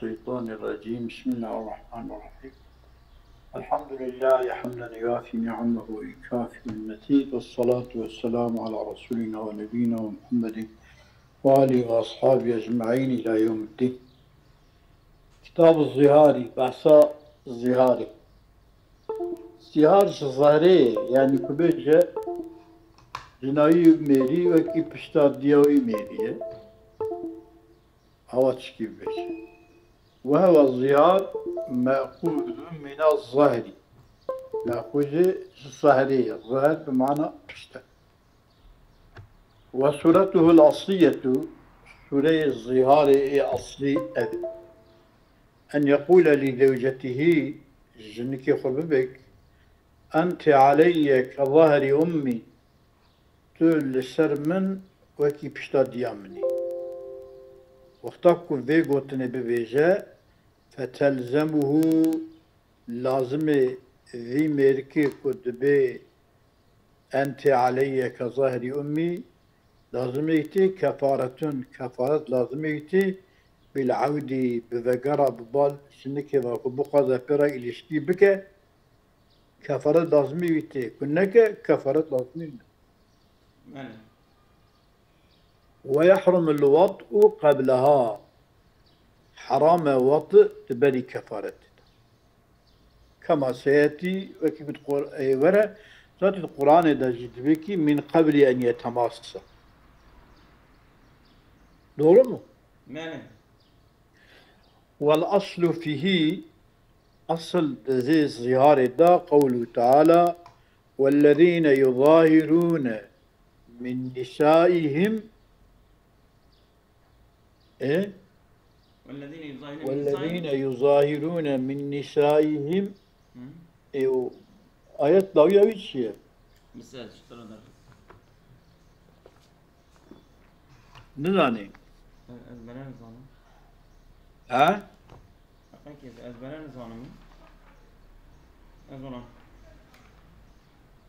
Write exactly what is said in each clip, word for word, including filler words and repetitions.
الشيطان الرجيم. بسم الله الرحمن الرحيم. الحمد لله حمدا يوافي نعمه ويكافئ المزيد، والصلاة والسلام على رسولنا ونبينا محمد وآله وأصحابه أجمعين إلى يوم الدين. Kitab-ı Zihari, behsa ziharê. Zihar ji zehrê ye, yanî ku bêje jinayî û mêrî wekî pişta diya wî mêrî ye. Awa tişkî bibêje. Ve hewa zihar meqûzun mina zehrî. Meqûzê ji zehrê ye. Zehr bi mana pişt e. Ve suretuhul asliyetu, sureyê ziharê ê aslî ev e. En yeqûle li zewcetihî, jinikê xwe bibêk, enti aleyye ke zahri ummî, tu li ser min wekî pişta diya min î. Wexta ku vê gotinê bibêje, fetelzemuhu, lazimê vî mêrikê ku dibê enti aleyye ke zahri ummî, lazimê wî tê kefaretun, kefaret lazimê wî tê bil evdî, bi vegera, bi bal jinikê ve ku bixwaze pê re îlişkî bike, kefaret lazimê wî tê. Ku neke, kefaret lazimê wî ne. Belê. Ve yehrumul vat'u qebleha. Heram e vat di berî kefaretê de. Kema seyetî, wekî ku di Qur-, ê were, zaten di Qur'anê de jî dibê kî min qeblî en yetemassa. Doğru mu? Belê. Vel aslu fîhî, asıl di zê ziharê de qewlu Teala, "Vellezîne yuzahirûne min nisâihim", e? "Vellezîne yuzahirûne min nisâihim." "Vellezîne yuzahirûne min nisâihim." Hı. E, o ayet dawiya wî çi ye? Misal, çi tane der? Nizanî. Ez, ez bere nizanim. Ha? Peki, ez bere nizanim. Ez ona.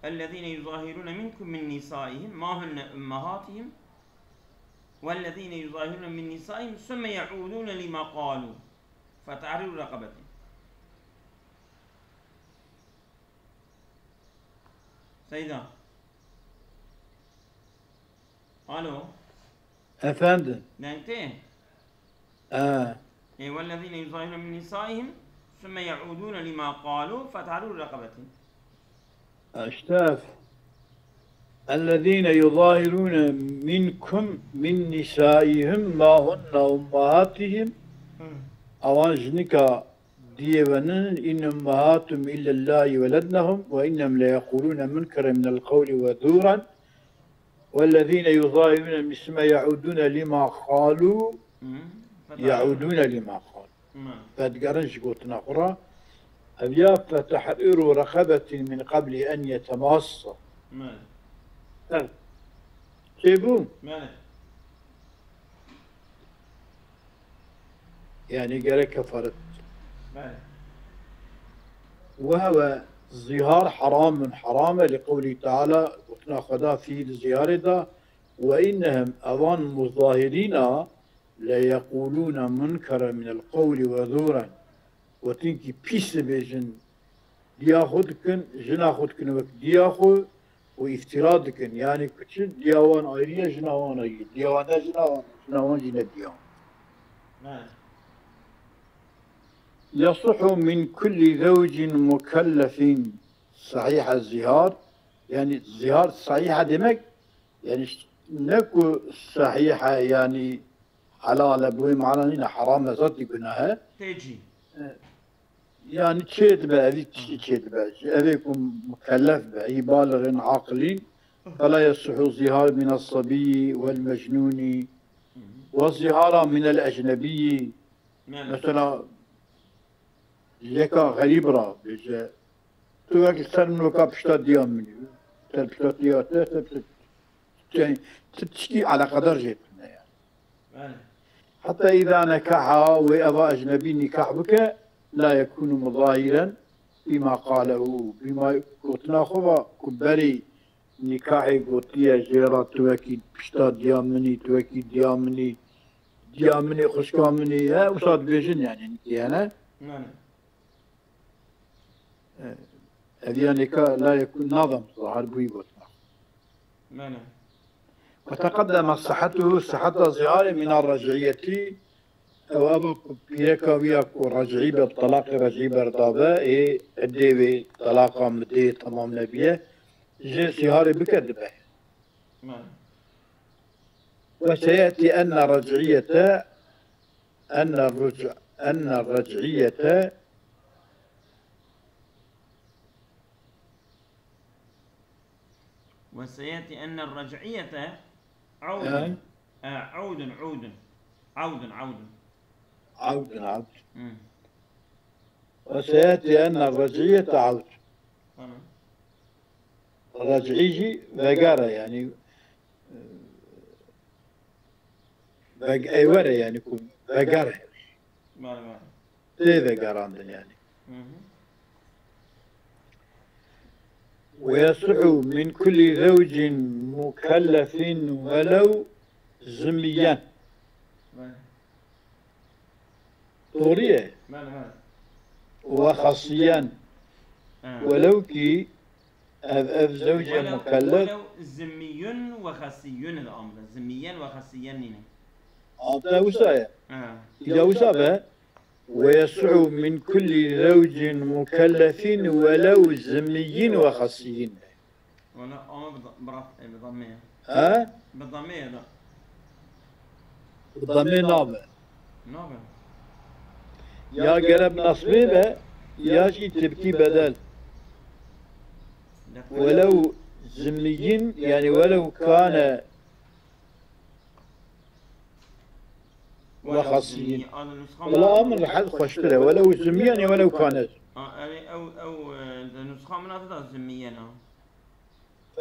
"Ellezîne yuzahirûne minkum min nisâihim, ma hunne ummehatihim. Vellezîne yuzahirûne min nisâihim, sümme ye'ûdûne lima qalû. Fetahriru reqabetin." Seyda. Alo. Efendim? Deng tê? He. E, "Vellezîne yuzahirûne min nisâihim, sümme ye'ûdûne lima qalû, fetahriru reqabetin." İşte. "Ellezîne yuzahirûne minkum min nisâihim ma hunne ummahatihim." Hı. Awan jinika diyê we nin, "in ummahatum illellâhi welednehum ve innem leyeqûlûne munkeren minel qewli ve zûren. Vellezîne yuzahirûne min nisâihim ye'ûdûne lima qalû." Hı. Ye'ûdûne lima qalû. Hı. Vedigerin ji gotina xwe re. Ev ya fetehriru reqebetin min qeblî en yetemassa. Hı. Evet. Çêbû? Hı. Yani gerek kefaret. Belê. Ve hewe zihar heramun, heram e, li qewlî Teala, gotina Xweda fî di ziharê de, "Ve innehum", evan muzahirîna, "leyeqûlûne munkere minel qewlî ve zûren", gotin kî pîs dibêjin, diya xwe dikin, jina xwe dikin wek diya xwe û îftira dikin. Yanî ku çi diya wan ayrî ye, jina wan ayrî ye. Diya wan ne jina wan, jina wan jî ne diya wan. Evet. "Yasihhu min kulli zewcin mukellefin sahiha zihar." Yani zihar sahiha demek, yani işte ne ku sahiha yani helal e, bu mana nîne, heram e, zatî gunah e. Têcî. E, yani çê dibe, evî tiştî çê dibe. Ji evê ku mukellef be, î balixin, aqilîn, fela yasihhu zihar min as-sabiyyi vel mecnûni ve zihara min el ecnebiyyi. Yani. Mesela, yeka xerîb ra bêje, tu wek li ser min weka pişta diya min î. Ser pişta diya te, te, te, te, tu tişkî eleqedar jê tune yani. Belê. Heta îza nekaha wê eva ecnebî nîkah bike, la yekûnu muzahiren bîma qalehu. Bîma gotina xwe va ku berî nîkahê gotiye jê re, tu wekî pişta diya min î, tu wekî diya min î, diya min ê, xwişka min ê, he, wisa dibêjin, yani, nîtî hene. Mane. E, ev yanê ka layek nadam zahar bûyî gotina. Mane. وتقدم صحته, siheta ziharê, من الرجعية, ew eva ku pîreka wî ya ku rec'î be, bi telaqê rec'î berdabe, ê eddê wê, telaqa midê temam nebiye, jê ziharê bike dibe. Mane. وسيأتي أن الرجعية، أن الرجع-، أن الرجعية وسيأتي أن الرجعية عود. آه، عود، عود. عود، عود. عود، عود. مم. وسيأتي أن الرجعية عود. Tamam. Rec'î jî vegere, yani, veg-, ê were, yani, ku vegere. Mane, mane. Tê vegerandin, yani. Hı hı. ويصح من كل زوج مكلف ولو ذميا. Mane. Doğru ye. Mane, mane. وخصيا. Ha. Welew ki ev, ev zewcê Welew, mukellef. Welew zimmiyun ve xasiyun de amde. Zimmiyen ve xasiyen nîne. Ata wisa ye. Ha. Ya wisa be. ويصح من كل زوج مكلف ولو ذمي وخصي. Wala ama bi da-, bi raf-, e, bi damme ya. Ha? Bi damme ya da. Bi damme nabe. Nabe. Ya gere bi nasbê be, ya jî tibkî bedel. Welew zimmiyin, yani welew kane ve xasiyyin. Wela a min rehet xweştir e. Welew zimmiyen ya welew kane. Ew, ew, ew, e, di nusxa min a da zimmiyen a.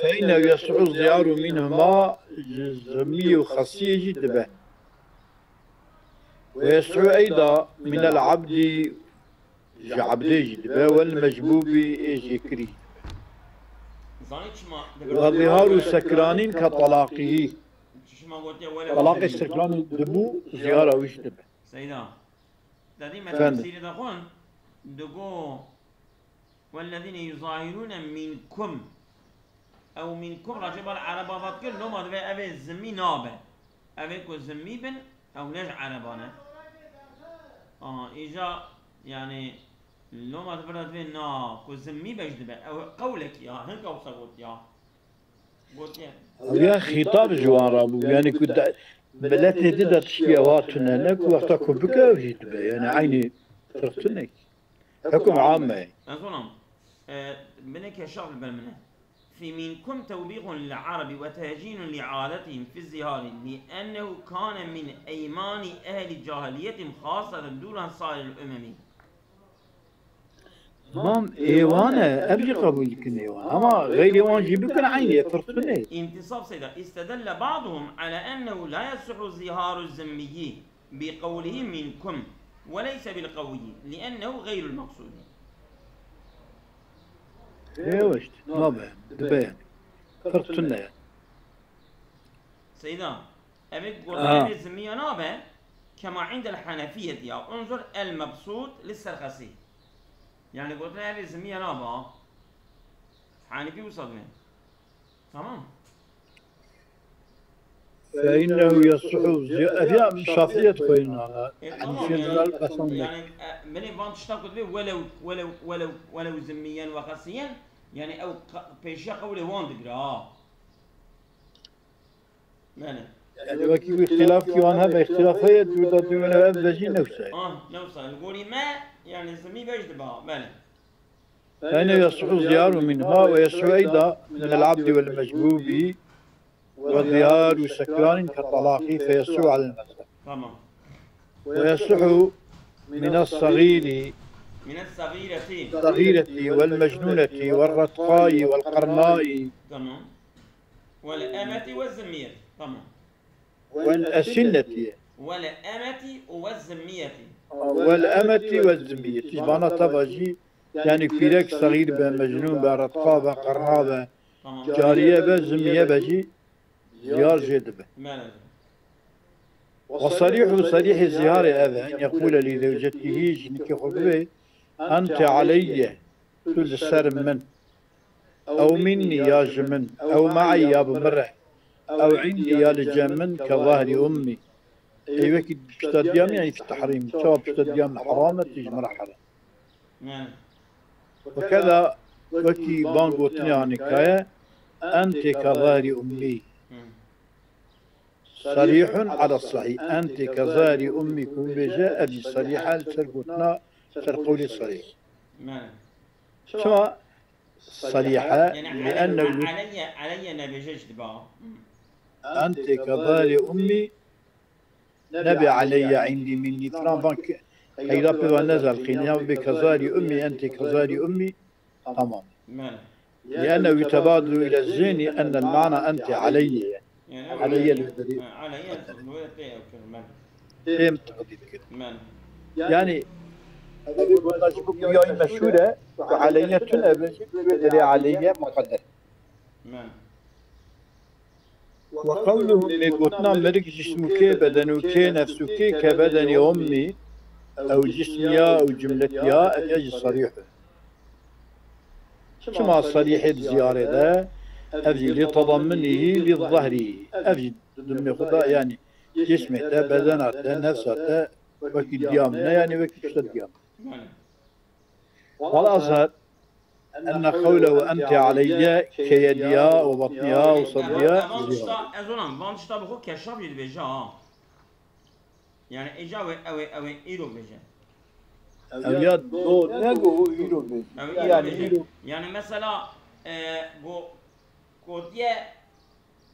فإنه يصح الظهار منهما, ji zimmiyê û xasiyê jî dibe. ويصح أيضا من العبد, ji ebdê jî dibe, والمجبوب, ê jêkirî. Zanî çima? وظهار سكران كطلاقه. Çima gotiye welew Telaqê zimmi? sekranî dibû, ziyara wî jî dibe. Seyda. Dedî me Efendim. Tefsîrê de xwin, digo, "Wellezîne yuzahirûne mînkum." Ew mînkum racê bal Ereba vat kir, loma divê evê zimmî nabe. Evê ku zimmî bin, ew ne ji Ereban e. Aha, îja, yani, loma divê, divê na, ku zimmî be jî dibe. Ew qewlekî ya, hinka wisa got ya. Gotiye. Ew ya xîtab ji wan re bû. Yani ku de, miletê di de tiştî ew hatine, ne ku wexta ku bike ew jî dibe. Yani eynî firtinek. Hukm am e. Ez ona, e, binê keşaf li ber min e. في منكم توبيخ للعرب وتهجين لعادتهم في الزهار لأنه كان من أيمان أهل جاهليتهم خاصة دون سائر الأمم. Tamam, ê wan e, ev jî qebûl dikin ê wan. Ama xeyrê wan jî bikin eynî, firtune. انتصاف سيدا. استدل بعضهم على أنه لا يصح زهار الذمي بقوله منكم وليس بالقوي لأنه غير المقصود. Ê wişt, nabe, dibe yani. Firtune. Seyda, ev gotinê zimmiye nabe, كما عند الحنفية ya. انظر المبسوط للسرخسي. Yani gotinê ev zimmiye nabe ha. Hanîfî wisa dibê. Tamam. فإنه يصح زي-، ev ya Şafiyê dixwînin ana. E, Hanîfiyê tamam, yani, didal qesam yani, e, binê van tişta ku dibê welew, welew, welew, welew zimmiyen ve xasiyen, yani ew qa-, pêşiya qewlê wan digire ha. Belê. Yani wekî wî îxtilafkî wan hebe, îxtilaf heye, tu da tu welew ev vejî newse. Ah, newsa, li gorî me, yani zimmî vej dibe ha, belê. فإنه يصح الزهار منهما ويصح أيضا من العبد والمجبوب وظهار سكران كالطلاق فيصح على المذهب. Tamam. ويصح من الصغير من الصغيرة. الصغيرة والمجنونة والرتقاء والقرناء Tamam. والأمة والذمية. Tamam. والأسنة والأمة والذمية. والأمة والذمية. Ji bana teva jî, yani pîrek sexîr be, mecnûn be, retqa be, qerna be, Tamam. cariye be, zimmiye be jî, ziyar jê dibe. Belê. وصريح، صريح الزهار هذا أن يقول لزوجته، jinikê xwe bibê, أنت علي، tu li ser min, أو مني، ya ji min, أو معي، ya bi min re, أو عندي، ya li cem min, كظهر أمي. Ê wekî pişta diya min, yani fi tehrîm. Çawa pişta diya min heram e, tu ji min re heram. Yani. Wekeda wekî van gotinê anîkaye, أنت كظهر أمي. Hı. صريح على الصحيح. أنت كظهر أمي ku bêje, ev jî sarîh e li ser gotina, ser qewlê sarîh. Yani. Çima sarîh e? Yani لأنه علي، علي nebêje ji diba. أنت كظهر أمي. Nebê علي عندي مني filan, van ke-, qeyda pê ve nezelqîne. Ya bê كظهر أمي، أنت كظهر أمي. Tamam. Yani. لأنه يتبادر إلى الذهن أن المعنى أنت علي. Yani, علي li derî. Ha, علي, yani, Têm teqdîr kir. Yani, ev ê gotina ji bo ku ya wî meşhûr e, ku علي tune be, ji bo wê derê علي muqedder. وقوله, lê gotina ملك جسمك بدنك نفسك كبدن أمي, ew cismiya, ew cumletiya, ev ya jî sarîh e. Çima sarîh e di ziyarê de? Ev jî لتضمنه للظهر. Ev jî di dimê xwe de, yani cismê te, bedena te, nefsa te, wekî diya min e, yani wekî pişta diya min. والأظهر أن قوله أنت علي كيدها وبطنها وصدرها. Ev, ev, ev, van tişta, ez ona, van tişta bi xwe keşaf jî dibêje ha. Yani, êca wê, ew ê, ew ê îro bêje. Ew ya do ne go îro bêje. Ew îro Yani, bêje. Îro. Yani, mesela, e, go, gotiye,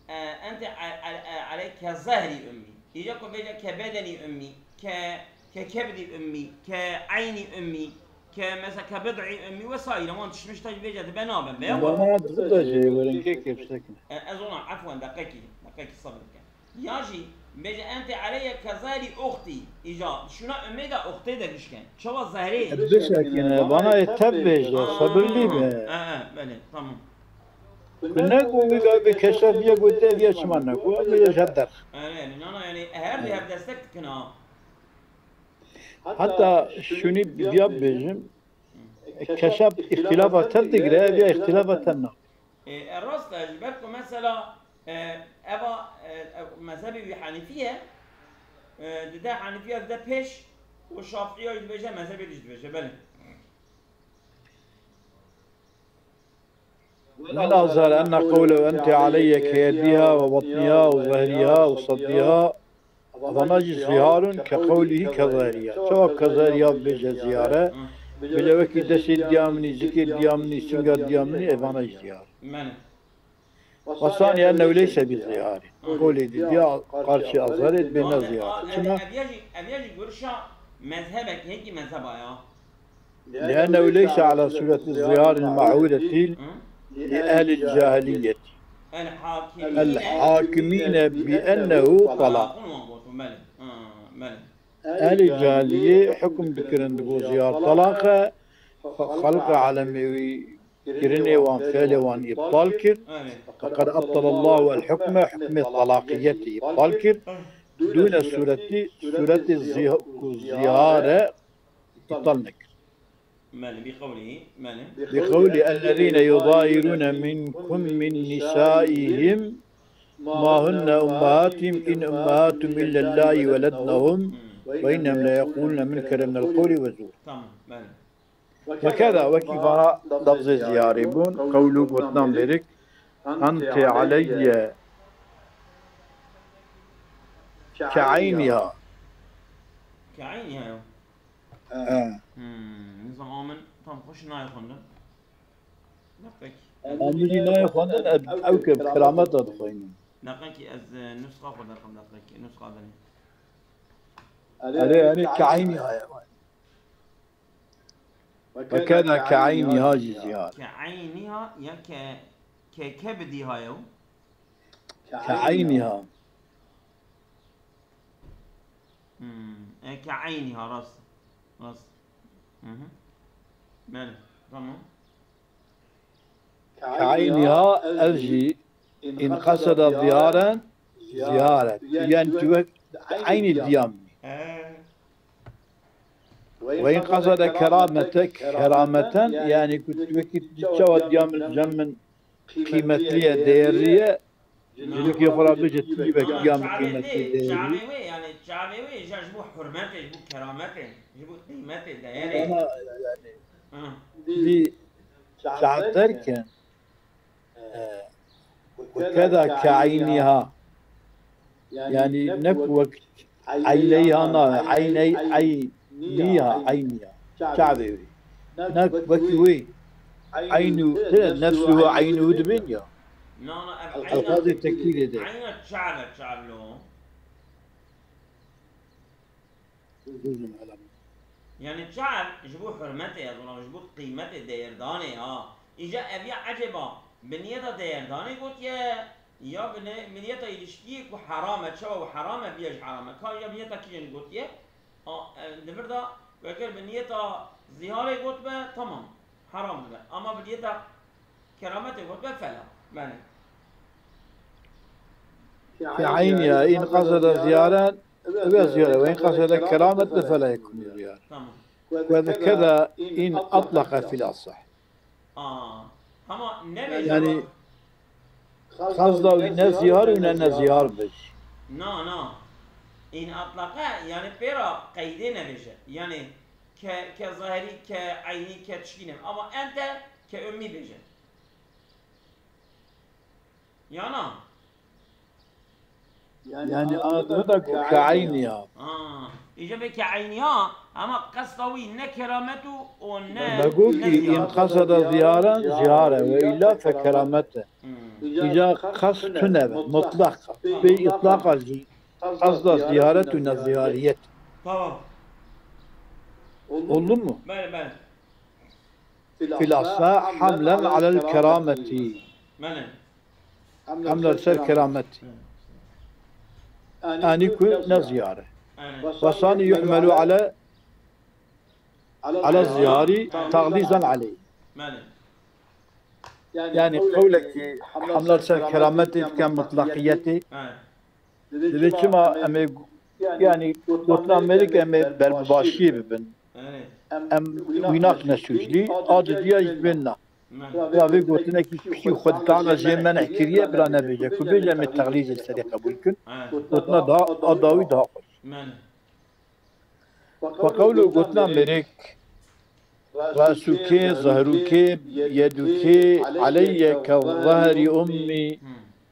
e, ente a-, a-, a-, aleyke zehri ummi. Îca ku bêje ke bedeni ummi, ke, ke kebdi ummi, ke eyni ummi, ke mesela ke bid'i ummi vesaire. Wan tişt mişta jî bêje dibe nabe. Be ya Bana dixda jê werin kê kê biştekine. E, ez ona, efwen, deqekî, deqekî sabir ke. Ya jî bêje, ente aleyye kezali uxti. Îca şuna umê de uxtê de gişken. Çawa zehrê? Bişekine, bana ê tev bêje, Aa, sabirlî be. E, e, belê, tamam. Ku ne ku wî ga bi keşef ye, ku dev ye, çima ne ku, em bêje ji hev derx. E, yani, nana, yani, her di hev destek dikin ha. Heta şunî viya bibêjim, keşef îxtîlafa tev digire, ev ya îxtîlafa tev na. E, e, rast e, ji ber ku mesela, e, eva, e, e, mezhebê wî Hanîfî ye, e, dide Hanîfiya dide pêş û Şafiya jî dibêje, mezhebê dî jî dibêje, belê. من أظهر أن قوله أنت علي كيدها وبطنها وظهرها وصدرها Evana jî ziharun ke qewlî ke zahiriya. Çawa ke zahiriya bêje zihare, bêje wekî destê diya minî, zikê diya minî, singa diya minî, evana jî zihar. Belê. Ve saniye ennehu leyse bi zihari. Qewlê didiya qarşî azharê dibê ne zihar. Çima? Ev ya jî, ev ya jî görüşa mezhebek, hekî mezheba ya. لأنه ليس على صورة الظهار المعهودة لأهل الجاهلية الحاكمين بأنه طلاق. Ehlê cahiliyê hukm dikirin, digo ziyar telaq e, xelqê alemê wî kirinê wan, fiilê wan îbtal kir. Feqad ebtala Allahu el hukme, hukmê telaqiyetê îbtal kir. Dûne sûretî, sûretê zî-, ku zîhar e, îbtal nekir. Belê, bi qewlî, belê. Bi qewlî, ellezîne yuzahirûne minkum min nisâihim mâ hunne ummehatihim in ummehatihum illellâhi welednehum ve innehum leyeqûlûne munkerem minel qewlî ve zûr. Tamam, belê. Wekeda, wekî vana lafzê ziyarê bûn, qewl û gotinan bêrik, ente aleyye ke eyniha. Ke eyniha ya. He. Hmm, nizam amin tam xweş nayê xwendin. Deqek. Amin jî nayê xwendin, ev, ew ke bi kirameta dixwînin. Deqekî ez, e, nusxa xwe derxim, deqekî nusxa dinê. Erê, erê, ke eyniha ye. Wekeda ke eyniha jî ziyar. Ke eyniha ya ke, ke kebdiha ye. Ke eyniha. Hmm, e, ke eyniha, rast. Rast. Hı hı. Belê, tamam. Ke eyniha, ev jî in qeseda ziyaren, ziyaret. Yani tu wek, Eynî diya min. He. Ve in qasede keramete, kerameten, yani ku wekî çawa diya min cem min qîmetliye, değerliye, cilokê xwe ra bêje tu jî wek diya min qîmetli, değerli. Çavê wê, yani çavê wê ji bo hurmetê, ji bo kerametê, ji bo qîmetê, değerê. Ama yani, hı, vî çav derken, e, wekeda ke eyniha. Yani ne ku wek eyleyha na, eyney, eyniha, eyniha. Çavê wê. Ne wek wê. Eynu, tire nefsuhu eynuhu dibên ya. Na, na, ev eyna. Elfazê tekîlê de. Eyna çav e, çav lo. Gözüm alem. Yani çav ji bo hurmetê, ez ona ji bo qîmetê, değerdanê ha. Îja ev ya ecêba bi niyeta değerdanê gotiye, ya bi ne-, bi niyeta ilişkiyê ku heram e, çawa û heram e, biya ji heram e. Ka ya bi niyeta kî jî gotiye? A, e, di vir de wekir bi niyeta ziharê gotbe, tamam, heram dibe. Ama bi niyeta kerametê gotbe, fela. Belê. Fi eyniha, in qasede ziyare, ew ziyare, ve in qasede keramet, fela yekunu ziyare. Tamam. Ve zekeda in atlaka fil asah. Aa, ama nebêje. Yani, qasda wî ne ziyar û ne ne ziyar be jî. Na, na. În atlaqe, yani pêra qeydê nebêje. Yani ke, ke zahirî, ke eynî, ke tişkî ne. Ama ente, ke ummî bêje. Ya na? Yani, ana dibê de ku ke eynî ya. Ha, îje bê ke eynî ya, ama qesta wî ne keramet û, û ne, me got ne kî ziyar. In qasada ziyaran, ziyar e, ve illa fe keramet e. Hmm. Îja qest tune be, mutlaq. Bê îtlaqa jî qasda ziyaret û neziyariyet. Tamam. Oldu mu? Belê, belê. Fil asah hamlen alel kerameti. Belê. Hamlen ser kerametî. Anî ku ne ziyare. Belê. Ve sani yuhmelu ale, ale ziyari taglîzan aleyh. Belê. Yani qewlekî hamlen ser kerametê dike mutlaqiyetê. Belê. Divê çima em ê, yani, gotina Mêrik em ê ber bi başiyê bibin. Em wînak ne sûclî, a didiya jî dibên na. Ya vê gotinekî piştî xwe dana jê meneh kiriye, bila nebêje. Ku bêje em ê texlîzê serê qebûl kin. Gotina da, a dawî daha xweş. Ve qewlo gotina Mêrik, resûkê, zehrûkê, yedûkê, aleyye ke zehrî ummî,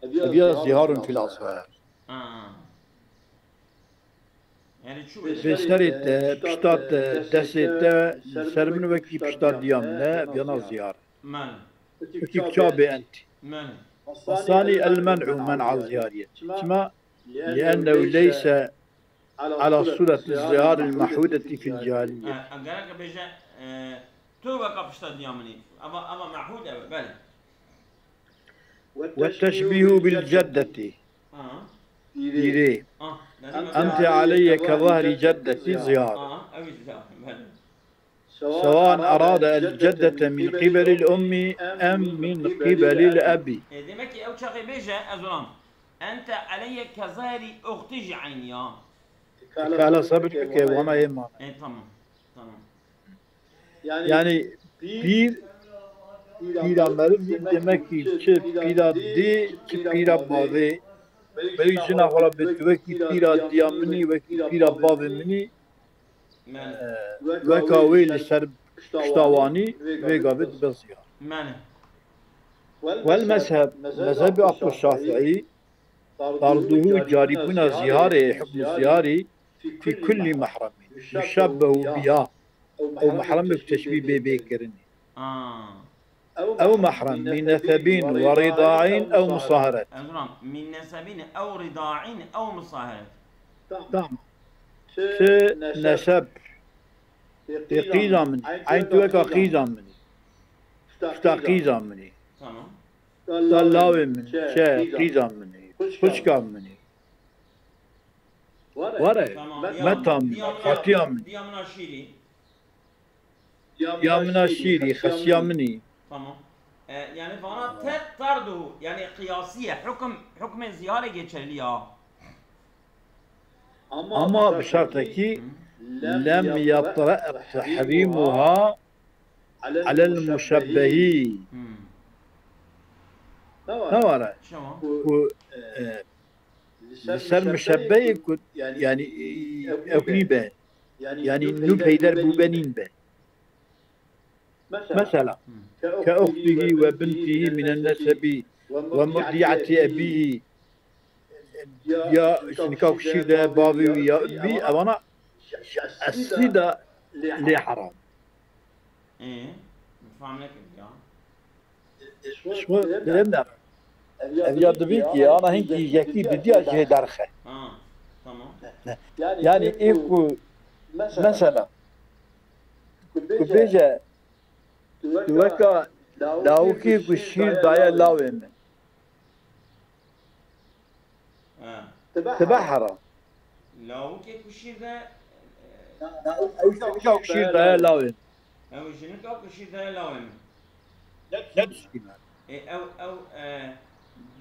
ev ya ziharun fil asar. Ha. Yani çû bê serê te, pişta te, destê te, ser min wekî pişta diya min e, biyana ziyar. Belê. Wekî çavê entî. Belê. Sanî el men'u men'a ziyariyet. Çima? Li'ennehu leyse ala sureti ziyar el mahudeti fil cahiliye. Ha, gerek bêje, e, tu weka pişta diya min î. Ama, ama mahud ev, belê. Ve teşbîhu bil ceddeti. Ha. Pîrê. Ah, lazim. Ente aleyye ke zahri ceddeti ziyar. Ah, ew ziyar, belê. Sewan arade el ceddete min qibelil ummi em min qibelil ebi. E, demek ki ew çaxê bêje, ez olam. Ente aleyye ke zahri uxti jî eynî ya. Kala sabir bike, wana yê mane. E, tamam. Tamam. Yani pîr, pîra meriv jî demekî çi pîra dê, çi pîra bavê. Belê jina xwe ra bê tu wekî pîra diya min î, wekî pîra bavê min î, e, weka wê li ser pişta wan î, vê gavê dibe ziyar. Wel mezheb, mezhebê Apo Şafîî, tarduhu, carîbûna ziharê, hukmê ziharî, fi kulli mehremî, yuşebbehu biha. Ew mehremek teşbîh bê bê kirinê. Aa. Ew mehrem min nesebîn ve rîdaîn ew musaheret. Ezram, min nesebîn ew rîdaîn ew musaheret. Tamam. Çi neseb, tê qîza min, eyn tu weka qîza min î. Pişta qîza min î. Tamam. Lawê min, çe, qîza min î. Xwişka min î. Were, tamam, meta min, xatiya min. Diya min a şîrî. Ya min a şîrî, xesiya min î. Tamam. E, yani vana te tarduhu, yani qiyasiye, hukm, hukmê ziyarê geçerli ya. Ama bi şertekî, lem yetre tehrîmuha alel muşebbehî. Hmm. Ne were? Çima? Ku, e, li ser muşebbehê ku, yani, e, ew nîbe. Yani, nû peyder bûbe nîn be. Mesela, ke uxtihi we bintihî mînen nesebî we murdi'etî ebîhî, ya şinika ku şîr de bavê wî ya ummî, evana eslî de lê heram. Ê, fam nekim ya. Ji xwe direm de. Ev ya dibî ki ana hingî yekî didiya jê derxe. Ha, tamam. Yani ê ku mesela ku bêje tu weka lawikê ku şîr daye lawê min. Ha. Tibe heram. Lawikê ku şîr de, e, ew şîr daye lawê min. Ew jinika ku şîr daye lawê min. Ne dişkîne. E, ew, ew, e,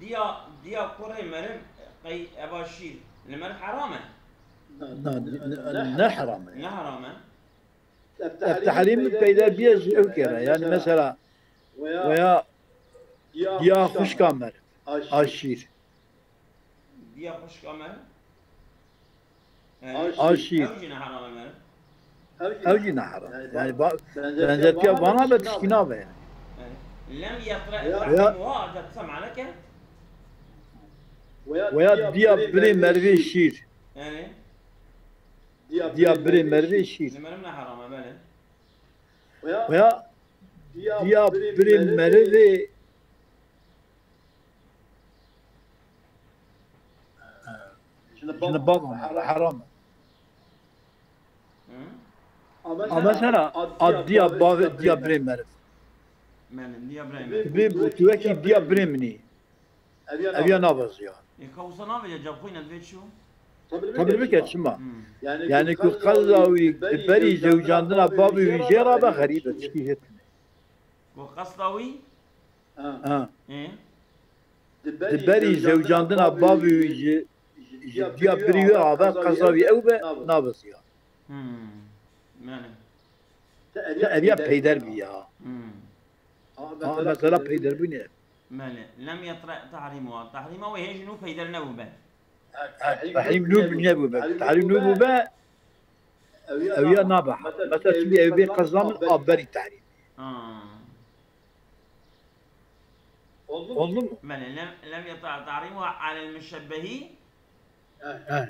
diya, diya kurê meriv, e, qey eva şîr li meriv heram e? Na, na, ne, ne heram e. Ne heram e? Ev tehrîm peyder biye ji ew kere. Yani mesela, veya diya xwişka meriv, a şîr. Diya xwişka meriv? A şîr. Ew jî ne heram e meriv. Ew jî ne heram. Yani ba-, benzetiya vana be tişkî nabe yani. Lem yetre tehrîmuha, çi mane ke? Veya diya birê merivê şîr. Yani? Diya birê merivê şîr. Li meriv ne heram e, belê. Veya diya birê merivê ji bava me heram e. Hı? A mesela a diya bavê, diya birê meriv. Belê, diya birê meriv. Bi, bi, tu wekî diya birê min î. Ev ya nabe ziyan. Ê, ka wisa navêje cevxwîne divê çi? Qebul bike çima? Hmm. Yani ku qeza wî di berî zewcandina bavê wî jê rabe xerîb e, tişkî jê tune. Ku qesda wî? Ha. Ê? Di berî zewcandina bavê wî ji, ji diya birî wê rabe, qeza wî ew be, nabe ziyan. Hmm. Yani. Te ev ya peyder bî ya. Hmm. Ha, mesela peyderbûnê. Belê. Lem yetre tehrîmuha. Tehrîma wê hêj nû peyder nebûbe. Tehrîm nû nebûbe. Tehrîm nû bûbe. Ew ya nabe. Mesela çimî ew bê qeza min a berî tehrîm. Ha. Oldu mu? Belê. Lem, lem yetre tehrîmuha alel muşebbehî. He.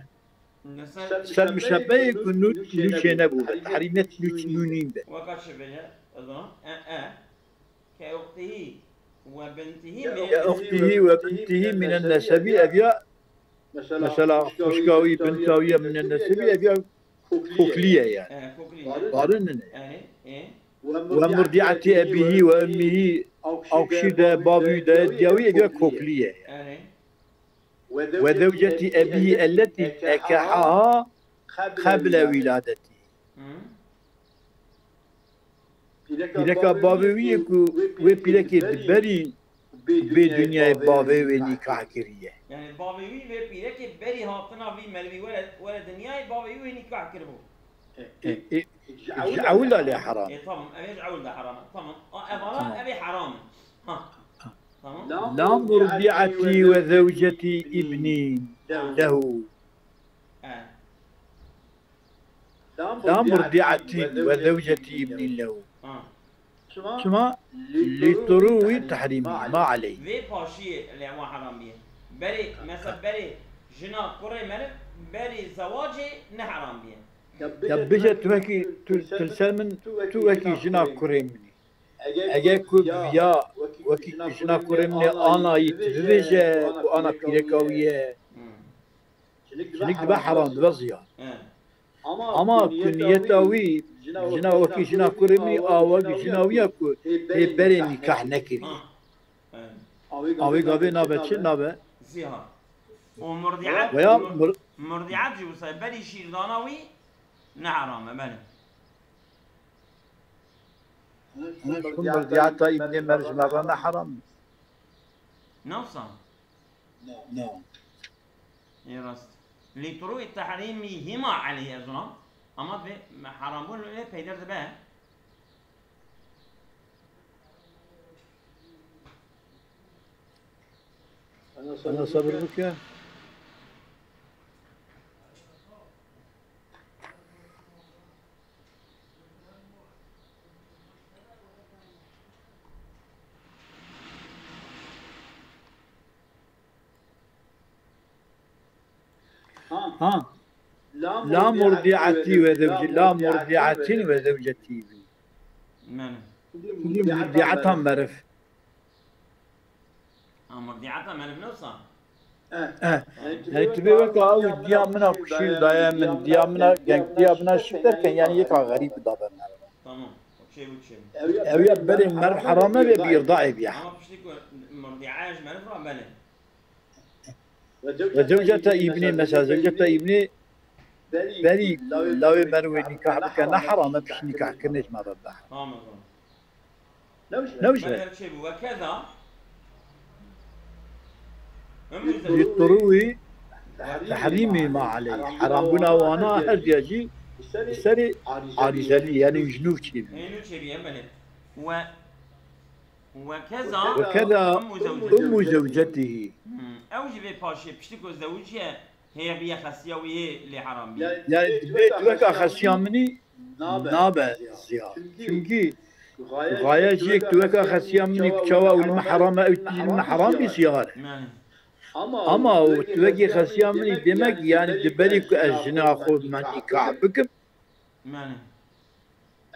Ser muşebbehê ku nû, nû çênebûbe. Tehrîmet nû, nû nîn be. Weka çi bêje? O zaman, e, e. Ke uxtihî we bintihî mîne. Ke uxtihî we bintihî mîne nesebî, ev ya, mesela, xwişka wî, binta wî ya mîne nesebî, ev ya koklî ye yani. E, koklî ye. Barin nine. E, e. We murdi'etî ebîhî we ummîhî, ew ku şîr de bavê wî daye diya wî, ev ya koklî ye yani. E. We zewcetî ebîhî elletî nekehaha qeble wîladetî. Hı. Pîreka bavê wî ye ku wê pîrekê di berî bê dinyayê bavê wê nîkah kiriye. Yani bavê wî wê pîrekê berî hatina vî merivî were, were dinyayê bavê wî wê nîkah kiribû. E, e, ji ewil de lê heram. E, tamam, ev ê ji ewil de heram e. Tamam. A, ev ara, tamam, ev ê heram e. Ha. Tamam. La murdi'etî we zewcetî ibnî lehu. E. La murdi'etî we zewcetî ibnî lehu. Ha. Çima? Li turû wî tehrîmî, ma aleyh. Vê paşiyê lê wan heram biye. Berê, mesela berê jina kurê meriv, berê zewacê ne heram biye. Ya bêje tu wekî, tu, tu li ser min, tu wekî jina kurê min î. Eger ku ya wekî jina kurê min ê anayî tu bibêje ku ana pîreka wî ye. Hmm. Jinik dibe heram, dibe ziyan. He. Ama ku niyeta wî jina wekî jina kurê min î, a wekî jina wî ya ku hê berê nîkah nekirî. Ha. He. A wê gavê nabe çi? Nabe zihan. Û murdi'et, veya mur- murdi'et jî wisa berî şîrdana wî ne heram e, belê. Murdi'eta îbnê meriv ji me re ne heram e. Ne wisa? No. Ê rast. Li turûî tehrîmîhîma aleyh, ez ona. Ama vê herambûn lê peyder dibe. Ana sabir bike. Ha. La murdi'atî ve zewci, la murdi'atîn ve zewcetî bî. Mene. Hindî murdi'atan meriv. Ha, murdi'atan meriv ne wisa? Eh. Yani tu bê weke ew diya min a kuşî û daye min, diya min a geng, diya min a şik derken yani yeka xerîb dabe meriv. Tamam. Okey, bu çi? Ew ya berê meriv herame ve bir dae biya. Ama piştî ku murdi'a ji meriv ra bene. Ve zewcete îbnî, mesela zewcete îbnî berî lawê merwê nîkah bike, ne heram e, pişt nîkahkirinê ji me re bide. Tamam, tamam. Ne wişe? Bele, çê bû. Ve keza. Li turûî tehrîmî ma aleyh. Herambûna wana her diya jî li serê arîzelî, yani ji nû çêbî. Ê nû çêbî, em belê. Ve Wekeza Wekeza ummu zewcetî. Ummu zewcetî. Hmm. Ew jî vê paşê piştî ku zewiciye heye biye xesiya wî yê lê heram bî. Yani dibê tu weka xesiya minî nabe ziyar. Çimkî gaye jî yek tu weka xesiya minî ku çawa ew li min heram e, ew tî li min heram bî ziyar e. Yani. Ama û tu wekî xesiya minî demek yani di berî ku ez jina xwe bi me nîkah bikim. Yani.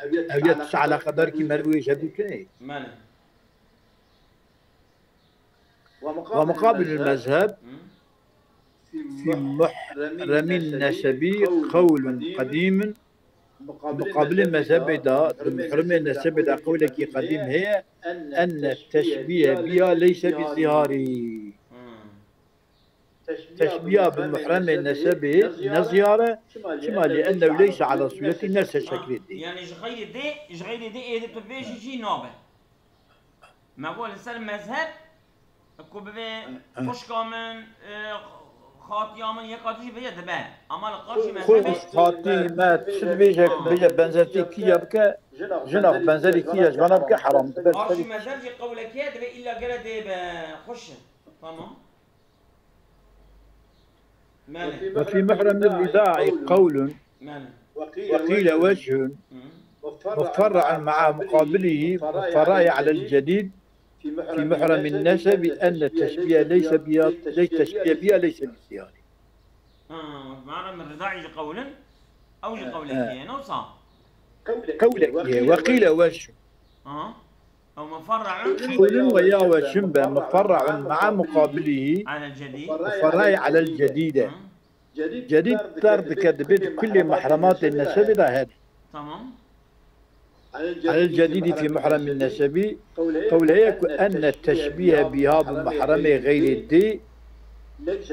Ew ya tu eleqedarkî merivê wê ji hev dû tune. Mane. ومقابل المذهب في محرم النسب قول قديم. Muqabilê mezhebê de, di muhrimê nesebê de qewlekî qedîm heye, enne teşbîhe biya leyse bi ziharî. Hmm. Teşbiya bi muhremê nesebê ne ziyar e, çima lê ennehu leyse ala sûretî, ne ser şeklê dê. Yani ji xeyrê dê, ji xeyrê dê êdî tu bêjî jî nabe. Me got li ser mezheb ku bibê xwişka min, e, xatiya min, yeka tu jî bêje dibe. Ama li qarşî mezhebê xatî me tu dibêje, bêje benzertî kî ya bike, jina xwe benzerî kî ya ji vana bike heram dibe. Qarşî mezheb jî qewlekî ye, divê îlla gere dê be xweş e. Tamam. وفي محرم الرضاع قول وقيل وجه مفرع مع مقابله مفرع على الجديد في محرم النسب أن التشبيه ليس بيا، ليس تشبيه بيا ليس بزيادة. ها، محرم الرضاع قول أو قولك، نوصا. قولك، وقيل وجه. Ew muferra'un. Qewlun we ya we çin be, muferra'un ma'a muqabilihi, muferra'î alel cedîd e. Cedîd ter dike, dibê di kulê mehrematê nesebê de hebe. Tamam. Alel cedîdî fî muhremî nesebî, qewl heye ku enne teşbîhe bîha bi muhremê xeyrê dê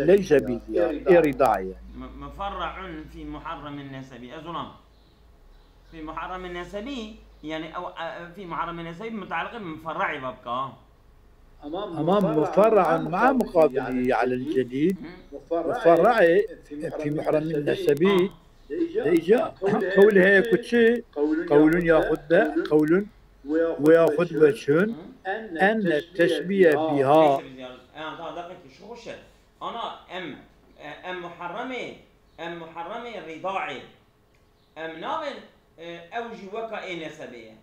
leyse bi ziyar, ê rîda ye. Muferra'un fî muharremin nesebî. Ez ona. Fî muharremin nesebî, yani ew, e, fî muharremin nesebî mutaliqî bi muferra'î ve bike. Ama muferra'un ma'a muqabilihi alel cedîd. Muferra'ê fî muhremin nesebî. Dêca qewl heye ku çi? Qewlun yaxud de qewlun we yaxud we çun. Enne teşbîhe bîha. Ana em, e, em muharremê, em muharremê rîdaê. Em nabin, e, ew jî weka ê nesebê ye.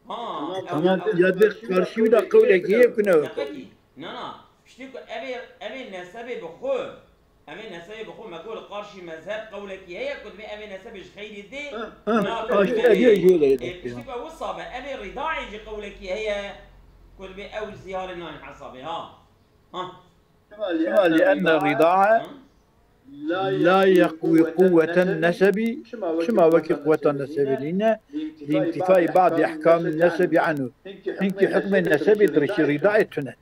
Ha, ew, tamam, ew, ya de qarşî wî de qewlekî heye ku ne wek. Deqekî. Na, na. Piştî ku ev ê, ev ê nesebê bi xwe, ev ê nesebê bi xwe, me got li qarşî mezheb qewlekî heye ku divê ev ê nesebê ji xeyrî dê, ha, ha, nabe. Ê, piştî ku ew wisa be, ev ê rîdaê jî qewlekî heye ku divê ew ziharê nayên hesabê, ha. Ha. Çima? Li enne rîdae la yeqwî quwweten nesebî. Çima wekî quwweta nesebê nîne? Lîntîfayî ba'dî ehkamî nesebî anhu. Hinkî hukmê nesebê di rişî rîdaê tune.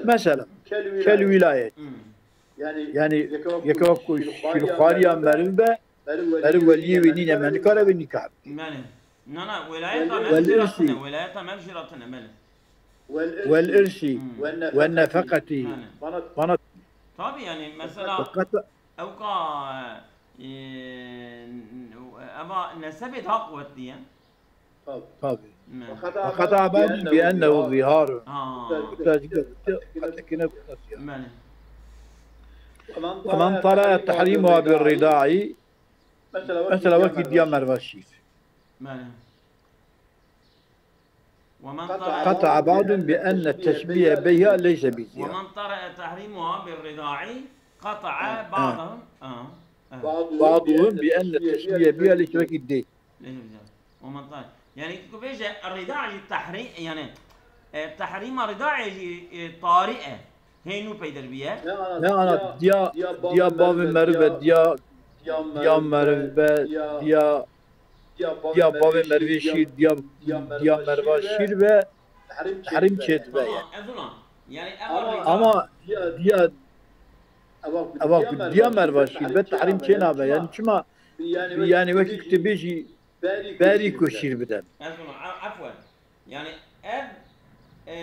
Mesela, kel wîlayet. Yani yeke wek ku şîrxwariya meriv be, Berî weliyê wî nîne, me nikare wê nîkah bike. Belê. Na, na, welayeta me jî re tune, welayeta me jî re tune, belê. Wel irsî, hmm, wen nefeqetî. Belê. Bana. Tabii yani, mesela, Ew ka, e, eva nesebê daha quwetlî ye. Tabii. Me. وقطع بعض بأنه ظهار. Ha. Gota jî gota, hatta kine gota siya. Belê. ومن طرأ تحريمها بالرضاع. Mesela wekî diya merva şîr. Belê. ومن طرأ قطع بعض بأن التشبيه بها ليس بزيادة. ومن طرأ تحريمها بالرضاع قطع بعضهم. Ah, ah. بعضهم بأن التشبيه بها ليس، wekî dê. Lê ne güzel. ومن طرأ. Yani ku bêje rida jî tehrî-, yani, e, tehrîma ridaê jî, e, tarî e. Hê nû peyder bîye. Ne ana diya, diya bavê meriv be, diya, diya meriv be, diya, diya bavê merivê şîr, diya, diya meriva şîr be, tehrîm çê dibe. Tamam, yani. Ez ona. Yani, ev Ama diya, eva ku diya meriva şîr be, tehrîm çê nabe. Yani çima, yani wekî ku tu bêjî, berî ku şîr bide. Ez ona, a-, efwen. Yani ev, e,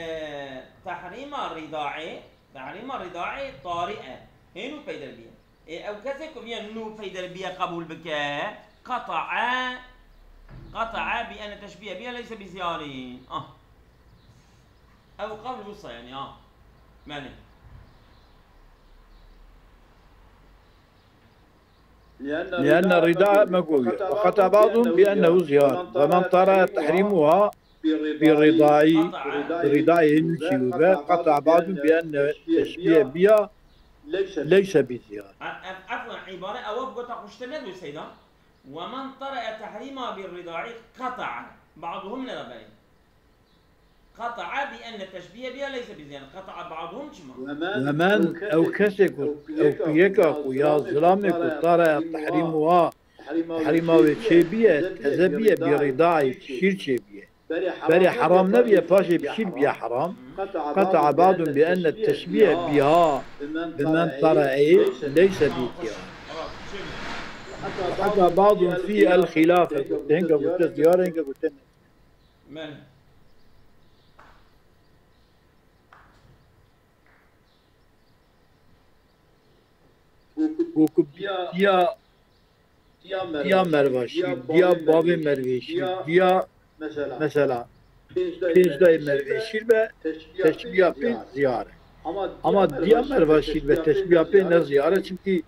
tehrîma ridaê, tehrîma ridaê tarî e. Hê nû peyder bîye. Ê, ew kesê ku viya nû peyder bîye qebûl bike, qeta'a, qeta'a bi ene teşbîhe bîye leyse bi ziyarî. Ah. Ew qewl wisa yani, ah. Belê. لأن الرداء مكوية، وقطع بعضهم بأنه زيار، ومن طرأ تحريمها بالرضاع، بالرضاع hê nû çêbûbe, قطع بعضهم بأن التشبيه بها ليس بزيار. Ev, ev, ev îbare ewa bi gota xwe ji te nedû Seyda. ومن طرأ تحريمها بالرضاع قطع بعضهم ne da berê. قطع بأن التشبيه بها ليس بزيادة. قطع بعضهم çima? ومن، ew kesê ku, ew piyeka ku ya zilamê ku طرأ تحريمها, tehrîma wê çêbîye, teze bîye, bi rîdaî, bi şîr çêbîye. Berê heram nebîye, paşê bi şîr bîye heram. قطع بعضهم بأن التشبيه بها بمن طرأ ليس بزيادة. حتى بعضهم في الخلاف, hinga gote ziyar, hinga gote ne. Belê. Wekî diya, diya merva şîr, diya bavê mervê şîr, diya mesela pêncdayê mervê şîr be, teşbîya pê ziyar e. Ama diya merva şîr be, teşbîya pê ne ziyar e, çimkî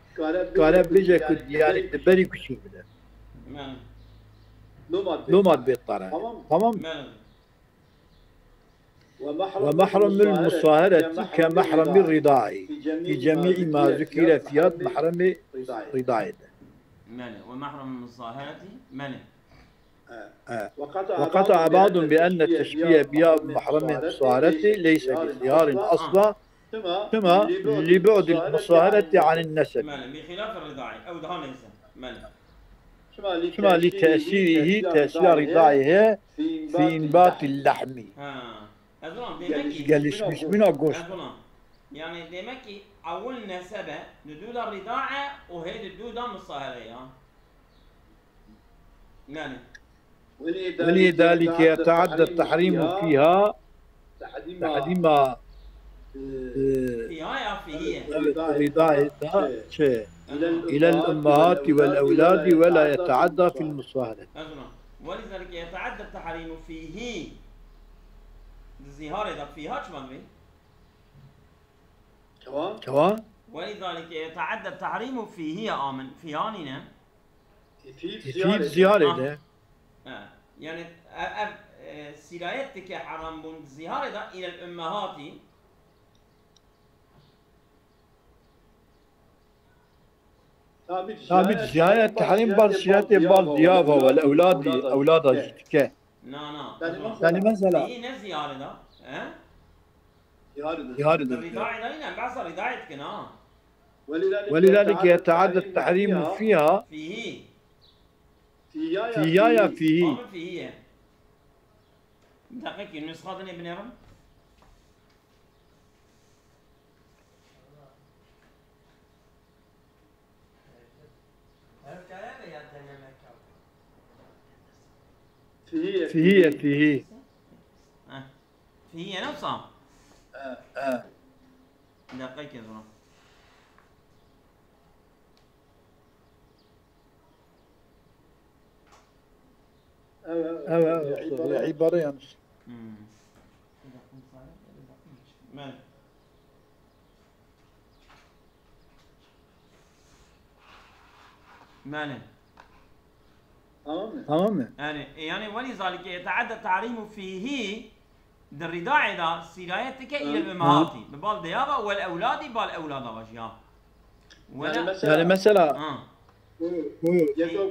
kare bêje ku diyarê di berî ku şîr bide. Loma dibê tare. Tamam. ومحرم المصاهرة كمحرم الرضاع في جميع ما ذكر فيها, محرم الرضاع. Belê, ومحرم المصاهرة, belê. وقطع بعض بأن التشبيه بها محرم المصاهرة ليس بزيار أصلا, ثم لبعد المصاهرة عن النسب. Belê, بخلاف الرضاع, ew daha nêz e. Belê. Çima, لتأثيره, tesîra rîdayê heye, في إنبات اللحم. Ha. Ez ona demek ki, gelişmiş bîna goşt. Ez ona. Yani demek ki ewil nesebe, di dû de rîda e û hê di dû de misahere ya. Yani. ولذلك يتعدى التحريم فيها تحريم, e, فيها ya فيه. Evet, rîdayê de çi? إلى الأمهات والأولاد ولا يتعدى في المصاهرة. Ez ona. ولذلك يتعدى التحريم فيه. Di zîharê de فيها çima dibê? Çawa? Çawa? ولذلك يتعدى التحريم فيه ya amin. فيها nîne. Fî ziyarê de. Ha. Yani ev, ev, e, sirayet dike heram bûn zîharê de ilel ummehati. Tabî ziyarê tehrîm bar sirayetê bal diya ve, wel ewladî, ewlada jî dike. Na, na. Yani mesela. Fîhî ne ziyarê de? He? Ziyarê de. Rîdayê de nîne, behsa rîdayê dikin ha. ولذلك يتعدى التحريم فيها. Fîhî. Fîhî ya, ya fîhî. Fîhî ye. Deqekî, nusxa dinê binêrim. Fîhî ye, fîhî. Heh. Fîhî ye ne wisa? He, he. Deqekî zora. Evet, evet, evet. Ibare yanlış. Hmm. Belê. Belê. Tamam mı? Tamam mı? Yani, e, yani, ولذلك يتعدى التحريم فيه, di ridaê de sirayet dike île bi mehatî. Bi bal deya ve wel ewladî bal ewlada ve jî ya. Wele- Yani mesela- Yani mesela Ha.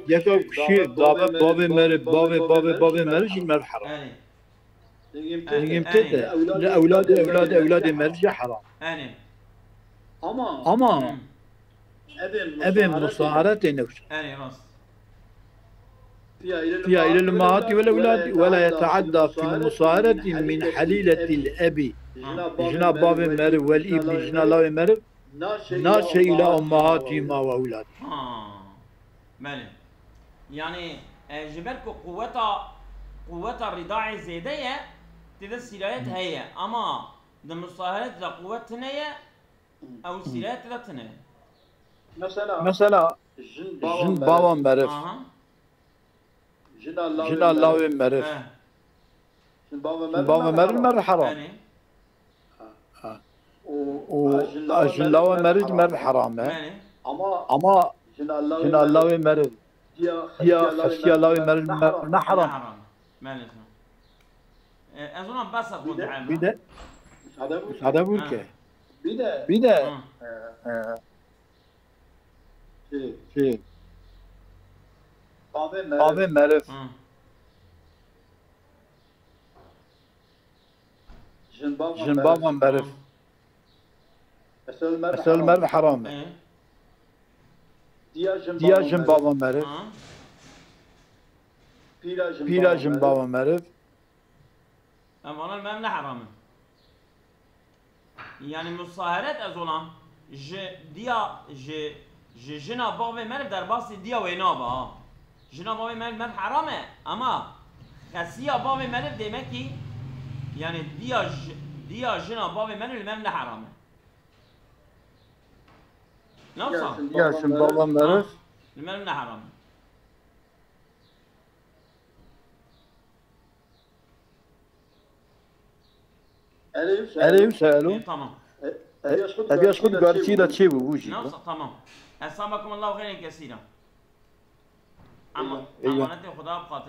Yeka kişî dabe bavê meriv, bavê bavê bavê meriv jî meriv heram. Yani. Dingim tê de. Li ewladê ewladê ewladê meriv jî heram. Yani. Ama Ama Hmm. Evê musaharetê newşe. Erê rast. Fiya ile li mahatî wele ewladî wela yeta'edda fil musahareti min halîletil ebi. Jina bavê meriv wel îbnî jina lawê meriv naşe îla ummahatî ma we ewladî. Ha. Belê. Yani, e, ji ber ku quweta, quweta rîdaê zêde ye, tê de sîrayet heye. Ama di musaharet de quwet tine ye, Ew sîrayet de tine. Mesela, Mesela, jin jin bava meriv, Aha. Jina lawê meriv. Eh. Jin bava meriv meriv heram. Erê. Ha. Û a jin lawê meriv meriv heram e. Erê. Ama jina lawê meriv ya xesiya lawê meriv meriv ne heram. Ne heram. Belê. E, ez ona besa xwe diheme. Bir de, müsaade buyur ki. Bir de, Ha. e, e, şey, bavê meriv. Ha. Jin bava meriv. Ha. Esel meriv heram e. E. Diya jin bava meriv. Ha. Pîra jin bava meriv. Em vana li me ne heram in. Yani musaharet ez olam ji diya ji ji jina bavê meriv derbasî diya wê nabe ha. Jina bavê meriv meriv heram e ama xesiya bavê meriv demekî yani diya ji- diya jina bavê meriv li meriv ne heram e. Nasıl? Ya şimdi baba meriv. Li meriv ne heram e. Erê, wisa, elo. E, tamam. Ev yaş xwe digartî de çê bû, bû jî. Nasıl? Tamam. Esabakum Allahu xeyren kesîra. Ama Eyvallah. Emanetê Xuda bi xatirê.